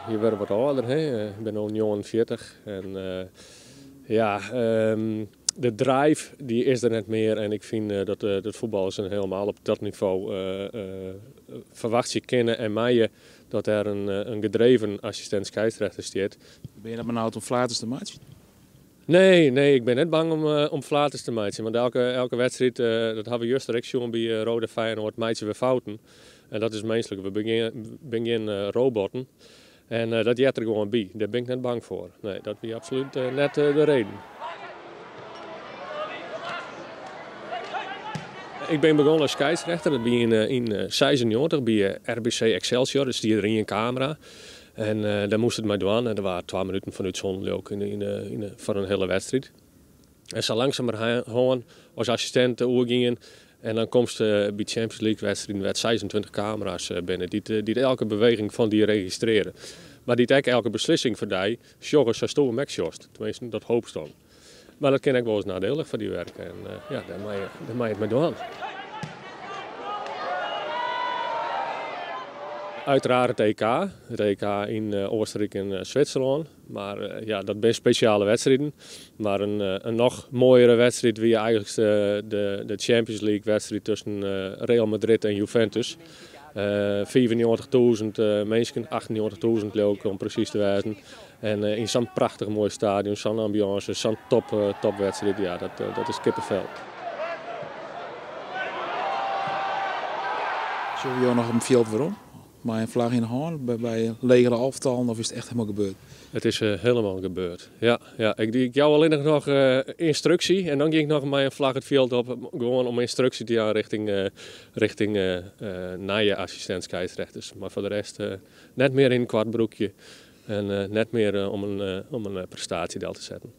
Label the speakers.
Speaker 1: Je wurde wat âlder, hè. Ik bin no 49 en ja, de drive dy is der net mear en ik fyn dat dat fuotballers helemaal op dat nivo ferwachtsje kinne en meie dat der in gedreven assistint skeidsrechter stiet.
Speaker 2: Binne je net benaud om flaters te meitsjen?
Speaker 1: Nee, nee, ik bin net bang om flaters te meitsjen. Want elke wedstriid, dat hawwe we juster ek sjoen by Roda Feyenoord, meitsje we fouten. En dat is minsklik, we binne gjin robotten. En dat heart der gewoan by. Dêr bin ik net bang foar. Nee, dat wie absolút net de reden. Ik bin begûn as skeidsrechter, dat wie yn 96 by RBC Excelsior. Der stie der ien kamera en dêr moast it mei dwaan. En der waard 2 minuten fan útsonden leau ik foar in hiele wedstriid. En sa langsumerhân as assistint oergien. En dan komst by Champions League wedstriden wêr't 26 kamera's binne dy't elke beweging fan dy registrearje. Mar dy't ek elke beslissing foar dy sjogge sa'tsto him ek sjochst. Teminsten, dat hoopst dan. Mar dat kin ek wolris nadielich foar dy werke. En ja, dêr mei je it mei dwaan. Uiteraard it EK. It EK yn Oostenryk en Switserlân. Mar ja, dat binne spesjale wedstriden. Mar in noch moaiere wedstriid wie eigentlik de Champions League wedstriid tusken Real Madrid en Juventus. 95.000 minsken, 98.000 leau ik om presys te wêzen. En yn sa'n prachtich moai stadion, sa'n ambiance, sa'n topwedstriid, ja, dat is kippenvel.
Speaker 2: Sjogge we jo noch op in fjild werom? Mei in flagge yn de hân, by legere alftallen, of is it echt helemaal gebeurd?
Speaker 1: It is helemaal gebeurd, ja. Ja, ik jou allinnich noch ynstruksje en dan gean ik noch mei in flagge it fjild op, gewoan om ynstruksje te jaan richting nije assistint-skeidsrechters. Mar foar de rest net mear yn in koart broekje en net mear om in prestaasje del te setten.